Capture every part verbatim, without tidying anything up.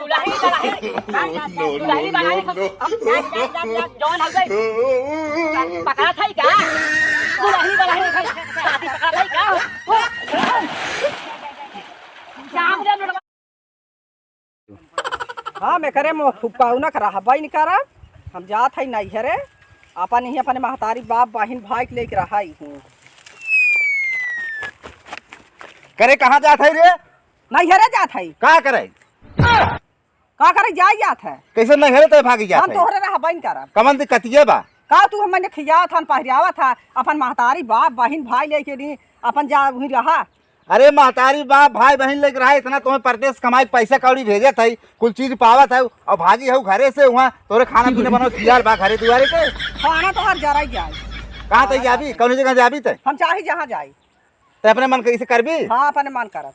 दुलहिन, दुलहिन, दुलहिन बनाई हम, हम, हम, हम, हम, जौन हो गई। पकड़ा था का? दुलहिन, दुलहिन, छाती पकड़ा था का? जाम दे, हाँ, मैं करे मो फुक्का उनक रहबा ही नहीं करब। हम जात है नैहरे, अपन ही अपने महतारी बाप बहिन भाई के लेके रहा ही हूँ। करे कहाँ जात है रे? नैहरे जात है। का करे? का करे जाई जात है? कैसे नैहरे तय भागी जात हम है? तोहरे रहबा ही नहीं करब। कमन दिक्कतिये बा? का तू हमने खियावत हन, पहिरावत है, अपन महतारी बाप बहिन भाई लेके नी अपन जा वहीं रहा। अरे महतारी बाप भाई बहिन लेके रहा, इतना तुम्हें परदेस कमाई के पैसा कौड़ी भेजत है, कुल चीज पावत है, और भागी हऊ घरे से हुआ, तोरे खाना पीना बनाओ खियाल बा घरे दुआरे के। खाना तो हर जरा ही जाए। कहाँ तक जाबी? कौन जगह जाबी ते? हम चाहे जहाँ जाए। ते अपने मन कैसे करबी? हाँ, अपने मन करब।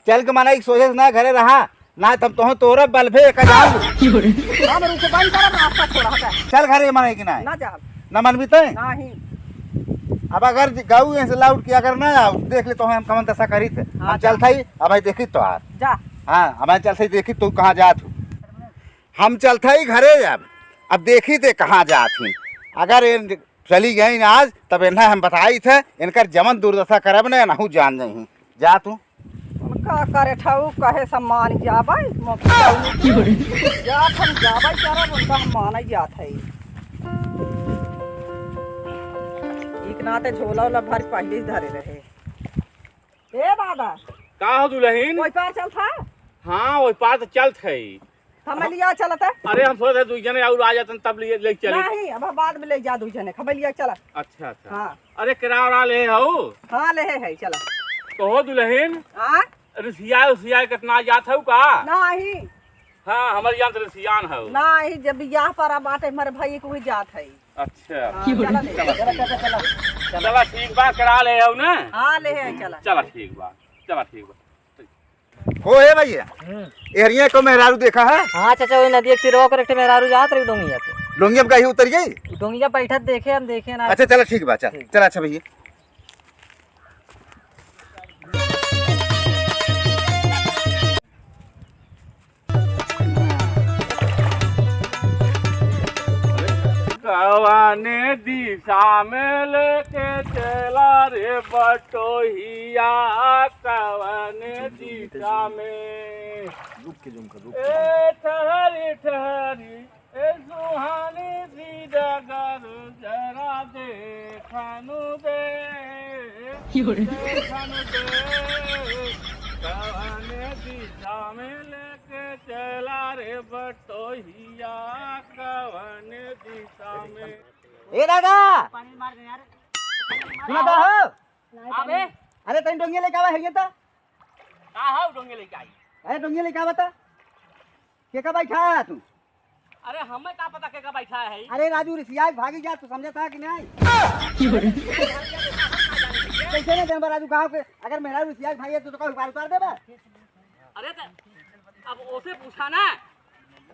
चल के मना एक सोचे से ना घरे रहा, ना तब तोहे तोरे बलभे का जाऊ। हम रुके बंद करब, रास्ता छोड़ा हटा। चल घरे मना कि ना? ना जाब। ना मनबी ते? नहीं। अब अगर ज-, गऊ ऐसे लौट के अगर ना आओ, देख ले तो हम कमन दशा करी थे। हाँ, हम जा। चलत ही, अब देखी तो यार। जा। हाँ, हम चलत ही देखी तू कहाँ जात हो। हम चलत ही घरे अब, अब देखी ते कहाँ जात ही। अगर ये चली गई ना आज, तब इन्हें हम बताई थे, इनकर जमन दुर्दशा करब ने, नहु जान नहीं। जा तू। का करे ठाऊ कहे सम्मान जाबै, मोबाइल की बोले? जात हम जाबै करब, उनका हम मानै जात है। एक नाते झोला उला भर पहले ही धरे रहे। ए दादा। का हो दुलहिन? कोई पार चलत है? हाँ, वही पार तो चलत है। हमें लिया चलत है? अरे हम सोचे दुई जने और आ जातन तब ले, ले चली। नहीं, अब हम बाद में ले जा दुई जने, हमें लिया चला। अच्छा, अच्छा। हाँ। अरे केरा ओरा ले हो? हाँ, ले है, चला। तो हो दुलहिन? हाँ? रिसिया उसिया कितना जात हो का? नहीं। हाँ, हमारे यहाँ तो रिसियान हो। नहीं, जब बियाह पर बाटे हमारे भाई को ही जात है। अच्छा। हाँ, चला ले। चला, चला, चला, चला। चला ठीक बा, केरा ले हो ना? हाँ, ले है, चला। चला ठीक बा, चला ठीक बा। हो हे भैया, हम्म। एहरिया को मेहरारू देखा है? हाँ चाचा, वही नदी एक तिरवा कर एक ठे मेहरारू जात रही डोंगिया पे। डोंगिया पे कहीं उतर गई? डोंगिया बैठत देखे, हम देखे ना। अच्छा चला ठीक बा, चल। ठीक। चला अच्छा भैया। कवने दिशा में लेके चला रे बटोहिया, कवने दिशा में। रुक के, झुमका, रुक के। ए ठहरी, ठहरी, ए सुहानी सी डगर जरा देखनु दे, देखनु दे, कवने दिशा में ले के चला रे बटोहिया कवन दिशा में। ए दादा! सुना था हो? अबे! अरे तनी डोंगिया लेके आवा है ये तो। का हो डोंगिया लेके आई? अरे डोंगिया लेके आवा तो। के का बैठा है तू? अरे हमें का पता के का बैठा है? अरे राजू रिसिया के भागी जा, तू समझा था कि नहीं? कैसे नहीं जानबा राजू गाँव के, अगर मेहरारू रिसिया के भागी है तो, तो का उतार, उतार देबा? अरे त अब ओसे पूछा ना,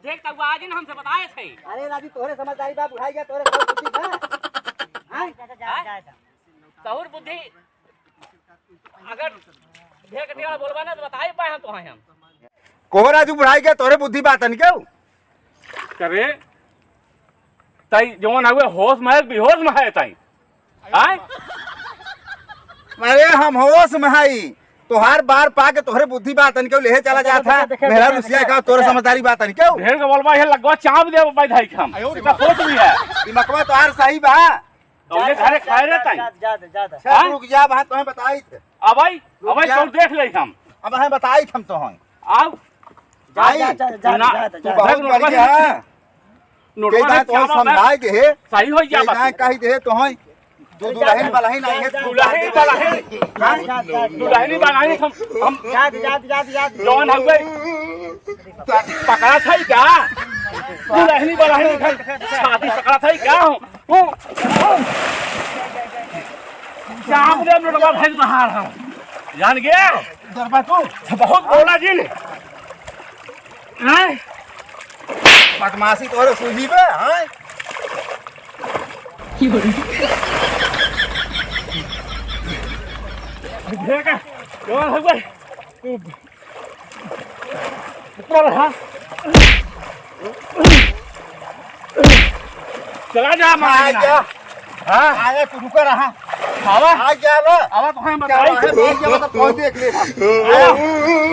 देख तब आज न हमसे बताए थे। अरे राजू तोहरे समझदारी बा, बुढ़ाई गया तोहरे सहूर बुद्धि बा। हाँ? हाँ? सहूर बुद्धि अगर ढेर कटिया बोलबा ना तो बताई पाए हम तो हैं हम। कोहो राजू बुढ़ाई गया तोहरे बुद्धि बा तन क्यों? करे तई जवन हवे होश में है, बेहोश में है तई। आय? अरे हम होश में हई, तोहार बार पाके तोहरे बुद्धि बा तन क्यों लेहे चला जात है। मेहरारू रिसिया का तोहरे समझदारी बा तन क्यों? ढेर के बोलबा है लगवा चाप दे भाई धाई हम। इतना सोच भी है। दिमकवा तोहार सही बा। तो उन्हें घरे खाए रहता है। जा, जा, जा, जा। सब हाँ? रुक जा, वहाँ तुम्हें बताई थे। अब आई, रुक अब आई जा। तो देख ले हम। अब हमें बताई थे हम तो हैं। आओ। जा, आई, जा, जा, जा, ना, जा, जा, तू जा। बहुत नोटवा बढ़िया है। नोटवा केदा ना तो चावा समझाए बा। दे हे। सही हो जा केदा बस। कही दे तो हैं। दो दुल्हन वाला ही नहीं है, जा, जा, दुल्हन जा, वाला है। जा, जा, जा, जा। दुल्हनी बनाई हम, हम जा, जा, जा, जा, जा। जवान हो गए। पकड़ा था ही क्या? दुल्हनी वाला ही नहीं, छाती पकड़ा था ही क्या? हूँ, हूँ। चाप दे नोटवा भाई बाहर हम। जान गया? दरबा तू। बहुत बोला जी ने। हैं? बदमाशी तोरे सूझी बे, हैं? देखा, कौन हो गए? ऊपर, हाँ? चला जा, मार आ देना। जा। हाँ? आया, तू रुका रहा। आवा। आ जा ना। आवा, तो हम क्या बताई। है, भाई, क्या बता, कौन देख ले? आवा,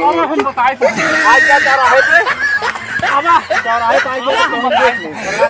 आवा, हम बताई तो। आ जा, जा रहा है बे। आवा। जा रहा है, भाई, आवा, हम बताई।